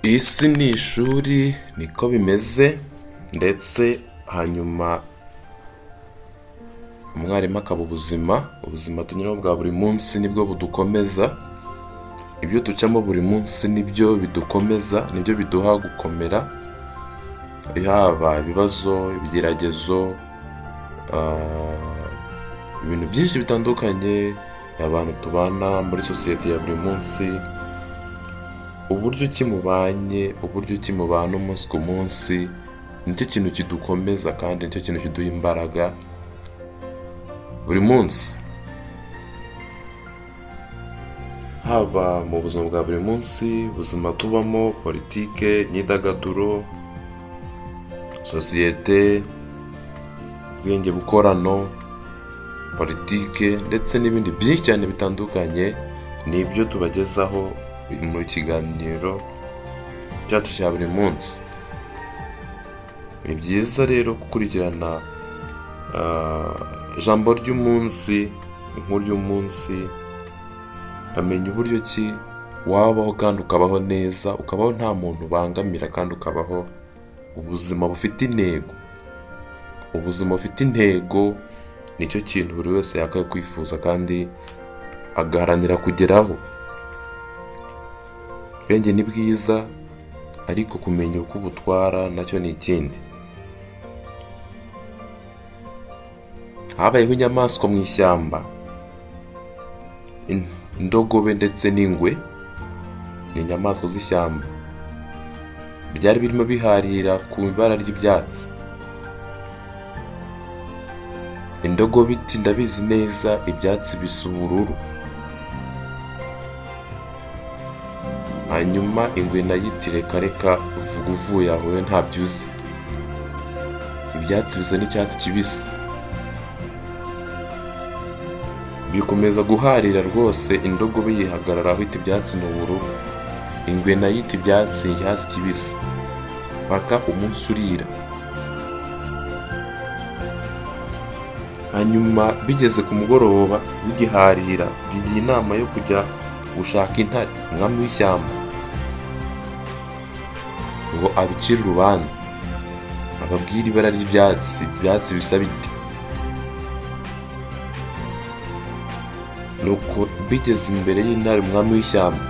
Isi ni ishuri niko bimeze ndetse hanyuma umwarimu akaba ubuzima, ubuzima tunyuramo bwa buri munsi nibwo budukomeza, ibyo ducamo buri munsi nibyo bidukomeza, nibyo biduha gukomera, yaba ibibazo, ibigeragezo, ibintu byinshi bitandukanye, abantu tubana muri sosiyete ya buri munsi, uburyo ki mubanye, uburyo ki mubana umunsi ku munsi, nicyo kintu kidukomeza kandi nicyo kintu kiduha imbaraga buri munsi. Haba mu buzima bwa buri munsi, ubuzima tubamo, politike, imyidagaduro, sosiyete, ubwenge bukorano, politike ndetse n'ibindi byinshi cyane bitandukanye, ni ibyo tubagezaho mu kiganiro cyacu cya buri munsi. Ni byiza rero gukurikirana ijambo ry'umunsi, inkuru y'umunsi, ukamenya uburyo ki wabaho kandi ukabaho neza, ukabaho nta muntu ubangamira kandi ukabaho ubuzima bufite intego. Ubuzima bufite intego nicyo kintu buri wese yakabaye kwifuza kandi agaharanira kugeraho. Ubwenge ni bwiza ariko kumenya uko ubutwara nacyo ni ikindi. Habayeho inyamaswa mu ishyamba, indogobe ndetse n'ingwe, ni inyamaswa z'ishyamba, byari birimo biharira ku ibara ry'ibyatsi. Indogobe iti ndabizi neza ibyatsi bisa ubururu. Hanyuma ingwe nayo iti reka reka vuga uvuye aho we ntabyo uzi, ibyatsi bisa n'icyatsi kibisi. Bikomeza guharira rwose, indogobe yihagararaho iti ibyatsi ni ubururu, ingwe nayo iti ibyatsi ni icyatsi kibisi, paka umunsi urira. Hanyuma bigeze ku mugoroba bigiharira, byigira inama yo kujya gushaka intare, umwami w'ishyamba, ngo abicire urubanza, ababwire ibara ry'ibyatsi, ibyatsi bisa bite. Nuko bigeze imbere y'intare umwami w'ishyamba,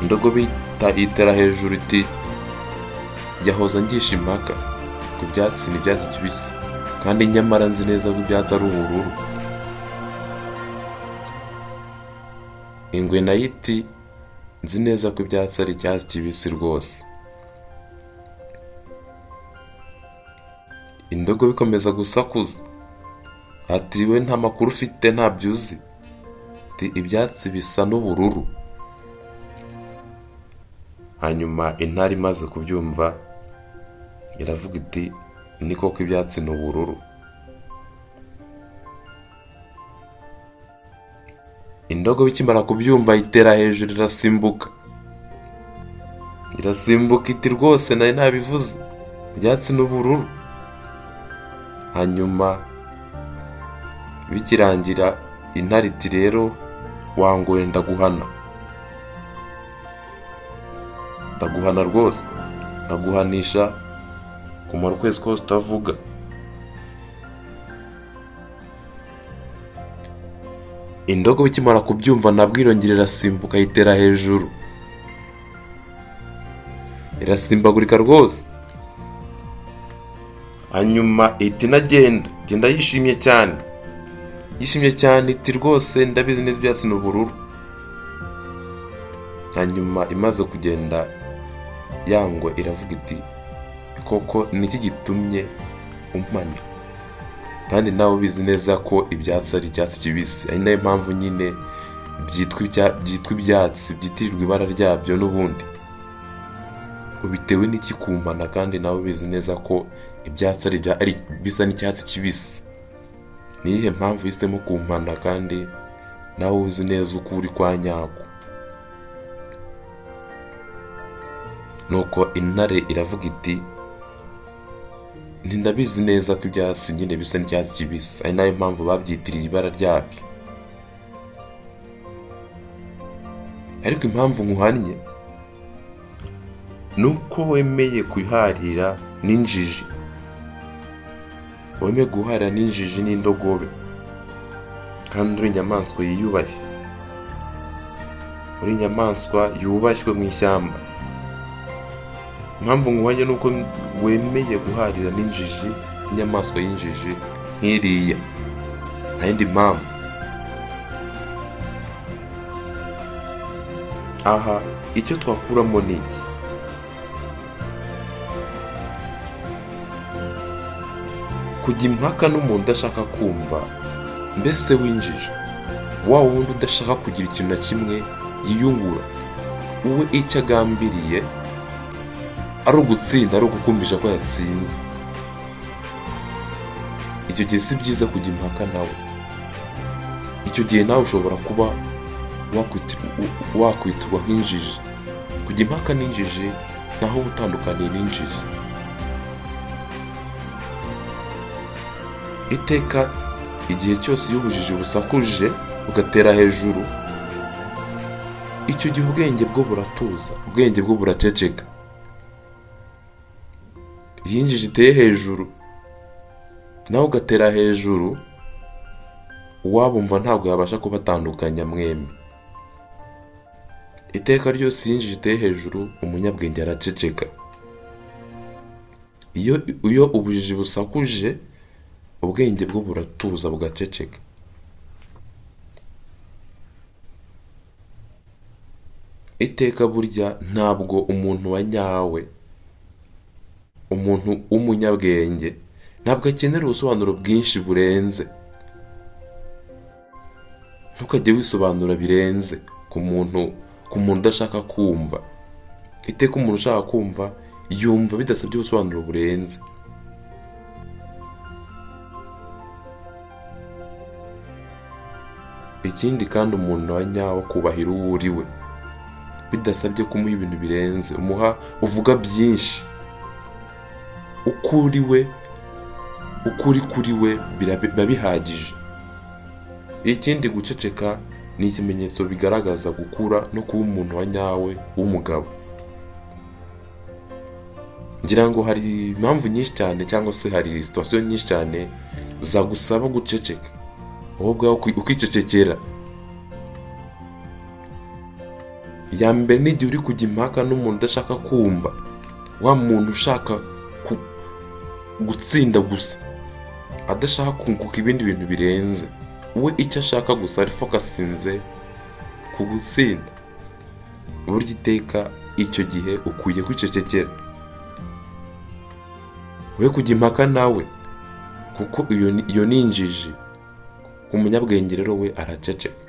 indogobe yitera hejuru iti yahoze angisha impaka ku byatsi ni ibyatsi kibisi, kandi nyamara nzi neza ko ibyatsi ari ubururu. Ingwe nayo iti nzi neza ko ibyatsi ari icyatsi kibisi rwose. Indogobe ikomeza gusakuza ati we nta makuru ufite ntabyo uzi, ati ibyatsi bisa n'ubururu. Hanyuma intare imaze kubyumva iravuga iti ni koko ibyatsi ni ubururu. Indogobe ikimara kubyumva itera hejuru irasimbuka, irasimbuka iti rwose nari nabivuze ibyatsi ni ubururu. Hanyuma bikirangira intare iti rero wangoye ndaguhana, ndaguhana rwose, ndaguhanisha kumara ukwezi kose utavuga. Indogobe ikimara kubyumva nabwo irongera irasimbuka yitera hejuru, irasimbagurika rwose. Hanyuma ihita inagenda, igenda yishimye cyane, yishimye cyane iti rwose ndabizi neza ibyatsi ni ubururu. Hanyuma imaze kugenda yangwe iravuga iti koko ni iki gitumye umpana kandi nawe ubizi neza ko ibyatsi ari icyatsi kibisi, ari nayo mpamvu nyine byitwa ibyatsi, byitirirwa ibara ryabyo n'ubundi. Ubitewe n'iki kumpana kandi nawe ubizi neza ko ibyatsi ari bisa n'icyatsi kibisi? Ni iyihe mpamvu uhisemo kumpana kandi nawe uzi neza uko uri kwa nyako? Nuko intare iravuga iti ndabizi neza ko ibyatsi nyine bisa n'icyatsi kibisi, ari nayo mpamvu babyitiriye ibara ryabyo. Ariko impamvu nkuhannye Ni uko wemeye kuharira n'injiji, wemeye guharira n'injiji n'indogobe, kandi uri inyamaswa yiyubashye, uri inyamaswa yubashywe mu ishyamba. Impamvu nkuhannye ni uko wemeye guharira n'injiji, n'inyamaswa y'injiji nk'iriya, nta yindi mpamvu. Aha icyo twakuramo ni iki? Kujya impaka n'umuntu udashaka kumva, mbese w'injiji, wa wundi udashaka kugira ikintu na kimwe yiyungura, we icyo agambiriye ari ugutsinda, ari ugukumvisha ko yatsinze. Icyo gihe si byiza kujya impaka nawe. Icyo gihe nawe ushobora kuba wakwitirwa nk'injiji. Kujya impaka n'injiji ntaho uba utandukaniye n'injiji. Iteka igihe cyose iyo ubujiji busakuje bugatera hejuru, icyo gihe ubwenge bwo buratuza, ubwenge bwo buraceceka. Iyo injiji iteye hejuru nawe ugatera hejuru, uwabumva ntabwo yabasha kubatandukanya mwembi. Iteka ryose iyo injiji iteye hejuru, umunyabwenge araceceka. Iyo ubujiji busakuje, ubwenge bwo buratuza bugaceceka. Iteka burya ntabwo umuntu wa nyawe, umuntu w'umunyabwenge, ntabwo akenera ubusobanuro bwinshi burenze. Ntukajye wisobanura birenze ku muntu udashaka kumva. Iteka umuntu ushaka kumva yumva bidasabye ubusobanuro burenze. Ikindi kandi umuntu wa nyawe akubahira uwo uri we, bidasabye kumuha ibintu birenze, umuha uvuga byinshi. Uko uri we, uko uri kuri we biba bihagije. Ikindi, guceceka ni ikimenyetso bigaragaza gukura no kuba umuntu wa nyawe w'umugabo. Ngira ngo hari impamvu nyinshi cyane cyangwa se hari situation nyinshi cyane zagusaba guceceka, wowe ubwawe ukicecekera. Iya mbere ni igihe uri kujya impaka n'umuntu udashaka kumva, wa muntu ushaka gutsinda gusa, adashaka kunguka ibindi bintu birenze, we icyo ashaka gusa ari focusinze ku gutsinda. Burya iteka icyo gihe ukwiye kwicecekera, we kujya impaka nawe, kuko iyo ni injiji. Umunyabwenge rero we araceceka.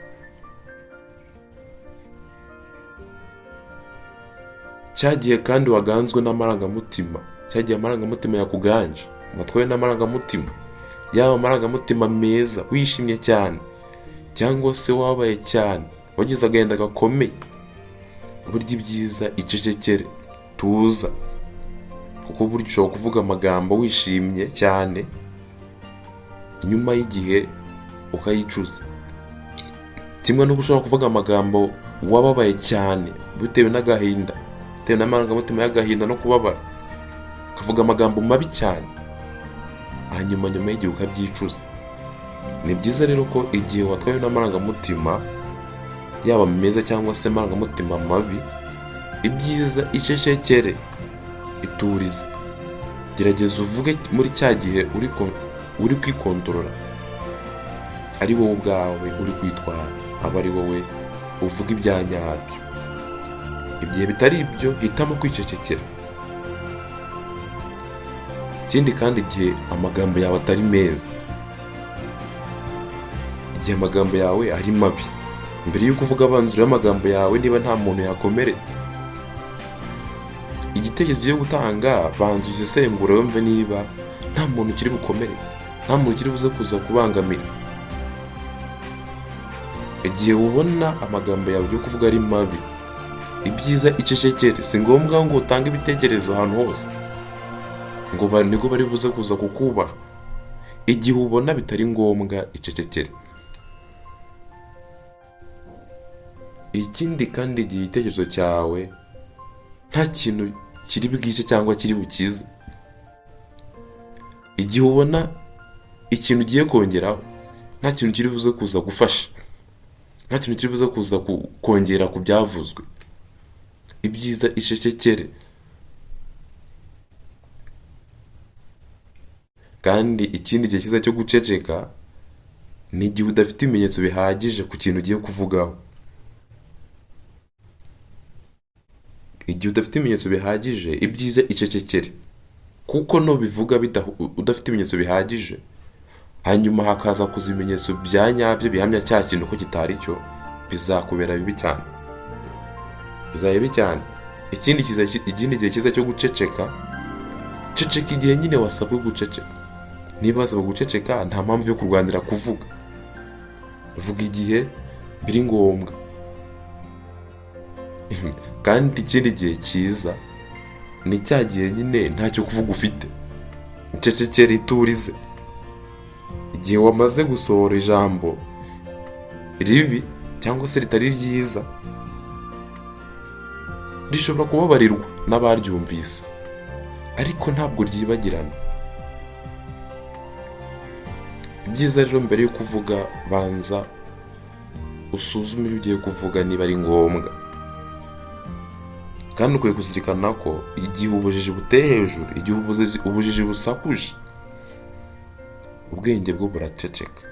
Cya gihe kandi waganzwe n'amarangamutima, cya gihe amarangamutima yakuganje, watwawe n'amarangamutima, yaba amarangamutima meza wishimye cyane, cyangwa se wababaye cyane, wagize agahinda gakomeye, burya ibyiza icecekere, tuza, kuko burya ushobora kuvuga amagambo wishimye cyane, nyuma y'igihe ukayicuza. Kimwe n'uko ushobora kuvuga amagambo wababaye cyane bitewe n'agahinda, bitewe n'amarangamutima y'agahinda no kubabara, ukavuga amagambo mabi cyane, hanyuma nyuma y'igihe ukabyicuza. Ni byiza rero ko igihe watwawe n'amarangamutima, yaba meza cyangwa se amarangamutima mabi, ibyiza icecekere, iturize, gerageza uvuge muri cya gihe uri kwikontorora, ari wowe ubwawe uri kwitwara, aba ari wowe uvuga ibya nyabyo. Igihe bitari ibyo, hitamo kwicecekera. Ikindi kandi, igihe amagambo yawe atari meza, igihe amagambo yawe ari mabi, mbere y'uko uvuga abanza urebe amagambo yawe niba nta muntu yakomeretse. Igitekerezo ugiye gutanga banza ugisesengure wumve niba nta muntu ukiri bukomeretse, nta muntu ukiri buze kuza kubangamira. Igihe ubona amagambo yawe ugiye kuvuga ari mabi, ibyiza icecekere. Si ngombwa ngo utange ibitekerezo ahantu hose ngo nibwo bari buze kuza kukubaha. Igihe ubona bitari ngombwa, icecekere. Ikindi kandi, igihe igitekerezo cyawe nta kintu kiri bwice cyangwa kiri bukize. Igihe ubona ikintu ugiye kongeraho nta kintu kiri buze kuza gufasha, nta kintu kiri buze kuza kongera ku byavuzwe, ibyiza icecekere. Kandi ikindi gihe cyiza cyo guceceka ni igihe udafite ibimenyetso bihagije ku kintu ugiye kuvugaho. Igihe udafite ibimenyetso bihagije, ibyiza icecekere, kuko nubivuga udafite ibimenyetso bihagije, hanyuma hakaza kuza ibimenyetso bya nyabyo bihamya cya kintu ko kitari cyo, bizakubera bibi cyane, bizaba bibi cyane. Ikindi gihe cyiza cyo guceceka, ceceka igihe nyine wasabwe guceceka. Niba wasabwe guceceka, nta mpamvu yo kurwanira kuvuga, vuga igihe biri ngombwa. Kandi ikindi gihe cyiza ni cya gihe nyine ntacyo kuvuga ufite, icecekere, iturize. Igihe wamaze gusohora ijambo ribi cyangwa se ritari ryiza, rishobora kubabarirwa n'abaryumvise, ariko ntabwo ryibagirana. Ibyiza rero mbere yo kuvuga, banza usuzume ibyo ugiye kuvuga niba ari ngombwa. Kandi ukwiye kuzirikana ko igihe ubujiji buteye hejuru, igihe ubujiji busakuje, ubwenge bwo buraceceka.